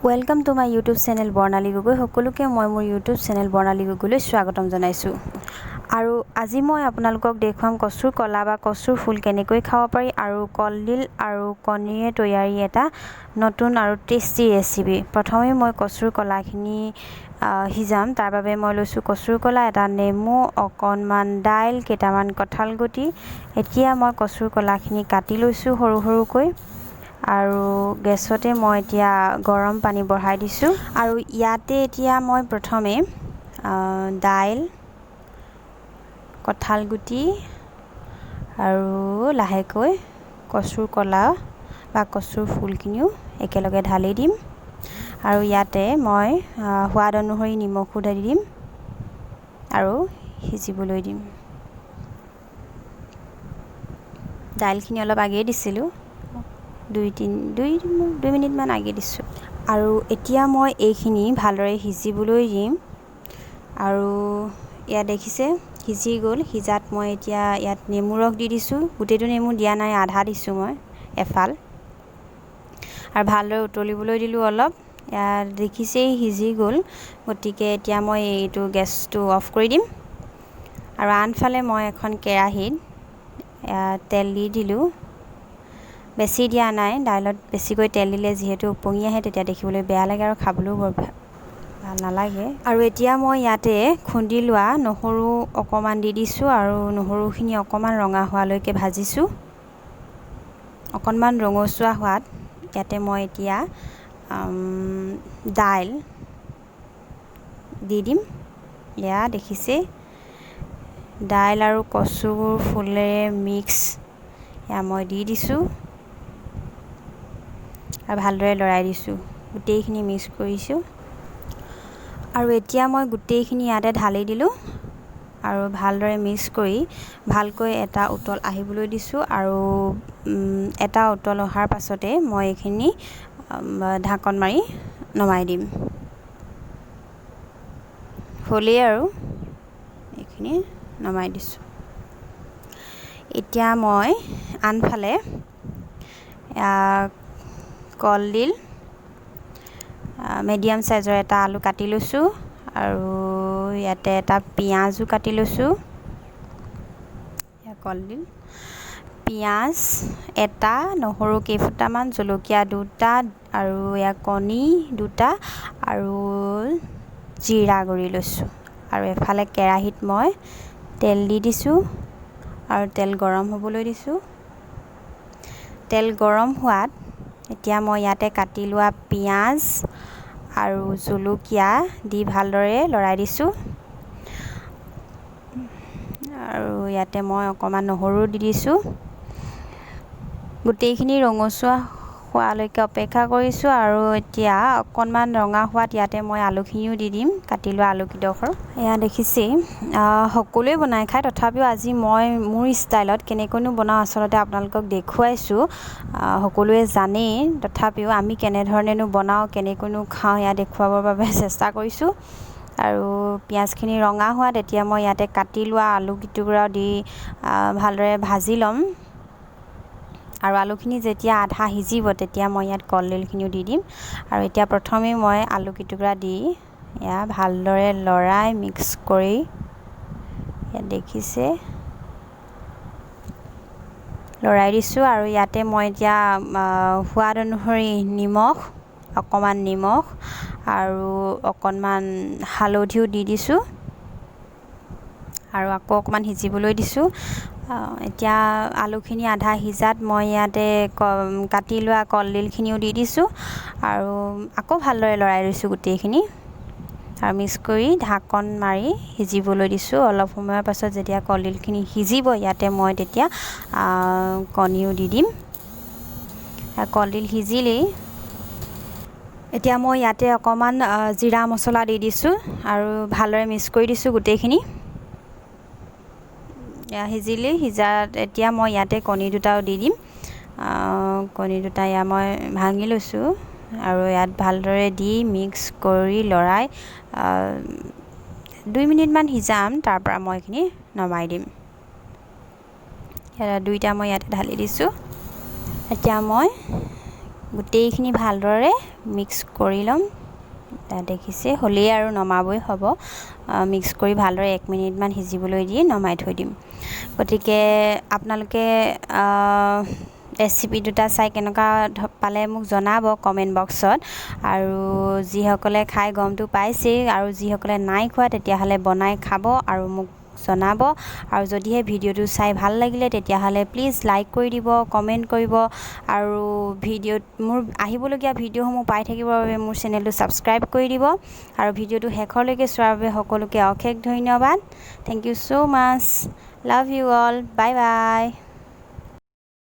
Welcome to my YouTube channel Barnali Gogoi. সকলোকে মই মোৰ ইউটিউব চেনেল বৰ্ণালী গগৈলৈ স্বাগতম জনাইছোঁ। আৰু আজি মই আপোনালোকক দেখুৱাম কচুৰ কলা বা কচুৰ ফুল কেনেকৈ খাব পাৰি আৰু কলডিল আৰু কণীৰে তৈয়াৰী এটা নতুন আৰু টেষ্টি ৰেচিপি। প্ৰথমে মই কচুৰ কলাখিনি সিজাম। তাৰ বাবে মই লৈছোঁ কচুৰ কলা, এটা নেমু, অকণমান দাইল, কেইটামান কঁঠালগুটি। এতিয়া মই কচুৰ কলাখিনি কাটি লৈছোঁ সৰু সৰুকৈ আৰু গেছতে মই এতিয়া গৰম পানী বঢ়াই দিছোঁ। আৰু ইয়াতে এতিয়া মই প্ৰথমে দাইল, কঁঠালগুটি আৰু লাহেকৈ কচুৰ কলা বা কচুৰ ফুলখিনিও একেলগে ঢালি দিম। আৰু ইয়াতে মই সোৱাদ অনুসৰি নিমখো ঢালি দিম আৰু সিজিবলৈ দিম। দাইলখিনি অলপ আগেয়ে দিছিলোঁ, 2 মিনিটমান আগে দিছোঁ। আৰু এতিয়া মই এইখিনি ভালদৰে সিজিবলৈ দিম। আৰু ইয়াত দেখিছে সিজি গ'ল। সিজাত মই এতিয়া ইয়াত নেমু ৰস দি দিছোঁ। গোটেইটো নেমু দিয়া নাই, আধা দিছোঁ মই, এফাল। আৰু ভালদৰে উতলিবলৈ দিলোঁ অলপ। ইয়াত দেখিছেই সিজি গ'ল। গতিকে এতিয়া মই এইটো গেছটো অফ কৰি দিম। আৰু আনফালে মই এখন কেৰাহীত তেল দি দিলোঁ। বেছি দিয়া নাই, দাইলত বেছিকৈ তেল দিলে যিহেতু ওপঙি আহে, তেতিয়া দেখিবলৈ বেয়া লাগে আৰু খাবলৈও বৰ ভাল নালাগে। আৰু এতিয়া মই ইয়াতে খুন্দি লোৱা নহৰু অকণমান দি দিছোঁ আৰু নহৰুখিনি অকণমান ৰঙা হোৱালৈকে ভাজিছোঁ। অকণমান ৰঙচুৱা হোৱাত ইয়াতে মই এতিয়া দাইল দি দিম। এয়া দেখিছেই দাইল আৰু কচুৰ ফুলেৰে মিক্স এয়া মই দি দিছোঁ আৰু ভালদৰে লৰাই দিছোঁ, গোটেইখিনি মিক্স কৰিছোঁ। আৰু এতিয়া মই গোটেইখিনি ইয়াতে ঢালি দিলোঁ আৰু ভালদৰে মিক্স কৰি ভালকৈ এটা উতল আহিবলৈ দিছোঁ। আৰু এটা উতল অহাৰ পাছতে মই এইখিনি ঢাকন মাৰি নমাই দিম। হ'লেই আৰু এইখিনি নমাই দিছোঁ। এতিয়া মই আনফালে কলডিল মিডিয়াম চাইজৰ এটা আলু কাটি লৈছোঁ আৰু ইয়াতে এটা পিঁয়াজো কাটি লৈছোঁ। কলডিল, পিঁয়াজ এটা, নহৰু কেইফুটামান, জলকীয়া 2টা আৰু এয়া কণী 2টা আৰু জিৰা গুড়ি লৈছোঁ। আৰু এফালে কেৰাহীত মই তেল দি দিছোঁ আৰু তেল গৰম হ'বলৈ দিছোঁ। তেল গৰম হোৱাত এতিয়া মই ইয়াতে কাটি লোৱা পিঁয়াজ আৰু জলকীয়া দি ভালদৰে লৰাই দিছোঁ। আৰু ইয়াতে মই অকণমান নহৰু দি দিছোঁ। গোটেইখিনি ৰঙচুৱা হোৱালৈকে অপেক্ষা কৰিছোঁ। আৰু এতিয়া অকণমান ৰঙা হোৱাত ইয়াতে মই আলুখিনিও দি দিম, কাটি লোৱা আলুকেইডোখৰ। এয়া দেখিছেই সকলোৱে বনাই খায়, তথাপিও আজি মই মোৰ ষ্টাইলত কেনেকৈনো বনাওঁ আচলতে আপোনালোকক দেখুৱাইছোঁ। সকলোৱে জানেই, তথাপিও আমি কেনেধৰণেনো বনাওঁ, কেনেকৈনো খাওঁ এয়া দেখুৱাবৰ বাবে চেষ্টা কৰিছোঁ। আৰু পিঁয়াজখিনি ৰঙা হোৱাত এতিয়া মই ইয়াতে কাটি লোৱা আলু কেইটুকুৰাও দি ভালদৰে ভাজি ল'ম। আৰু আলুখিনি যেতিয়া আধা সিজিব তেতিয়া মই ইয়াত কলডিলখিনিও দি দিম। আৰু এতিয়া প্ৰথমেই মই আলু কেইটুকুৰা দি এয়া ভালদৰে লৰাই মিক্স কৰি ইয়াত দেখিছে লৰাই দিছোঁ। আৰু ইয়াতে মই এতিয়া সোৱাদ অনুসৰি নিমখ, অকণমান নিমখ আৰু অকণমান হালধিও দি দিছোঁ আৰু আকৌ অকণমান সিজিবলৈ দিছোঁ। এতিয়া আলুখিনি আধা সিজাত মই ইয়াতে কাটি লোৱা কলডিলখিনিও দি দিছোঁ আৰু আকৌ ভালদৰে লৰাই দিছোঁ গোটেইখিনি আৰু মিক্স কৰি ঢাকন মাৰি সিজিবলৈ দিছোঁ। অলপ সময়ৰ পাছত যেতিয়া কলডিলখিনি সিজিব ইয়াতে মই তেতিয়া কণীও দি দিম। কলডিল সিজিলেই এতিয়া মই ইয়াতে অকণমান জিৰা মছলা দি দিছোঁ আৰু ভালদৰে মিক্স কৰি দিছোঁ গোটেইখিনি। সিজিলেই, সিজাত এতিয়া মই ইয়াতে কণী 2টাও দি দিম। কণী 2টা এয়া মই ভাঙি লৈছোঁ আৰু ইয়াত ভালদৰে দি মিক্স কৰি লৰাই 2 মিনিটমান সিজাম। তাৰপৰা মই এইখিনি নমাই দিম। 2টা মই ইয়াতে ঢালি দিছোঁ। এতিয়া মই গোটেইখিনি ভালদৰে মিক্স কৰি ল'ম। দেখিছে, হ'লেই আৰু নমাবই হ'ব। মিক্স কৰি ভালদৰে 1 মিনিটমান সিজিবলৈ দি নমাই থৈ দিম। গতিকে আপোনালোকে ৰেচিপি দুটা চাই কেনেকুৱা পালে মোক জনাব কমেণ্ট বক্সত। আৰু যিসকলে খাই গমটো পাইছেই, আৰু যিসকলে নাই খোৱা তেতিয়াহ'লে বনাই খাব আৰু মোক জনাব। আৰু যদিহে ভিডিঅ'টো চাই ভাল লাগিলে, তেতিয়াহ'লে প্লিজ লাইক কৰি দিব, কমেণ্ট কৰিব আৰু ভিডিঅ'ত মোৰ আহিবলগীয়া ভিডিঅ'সমূহ পাই থাকিবৰ বাবে মোৰ চেনেলটো ছাবস্ক্ৰাইব কৰি দিব। আৰু ভিডিঅ'টো শেষলৈকে চোৱাৰ বাবে সকলোকে অশেষ ধন্যবাদ। Thank you so much, love you all, bye bye.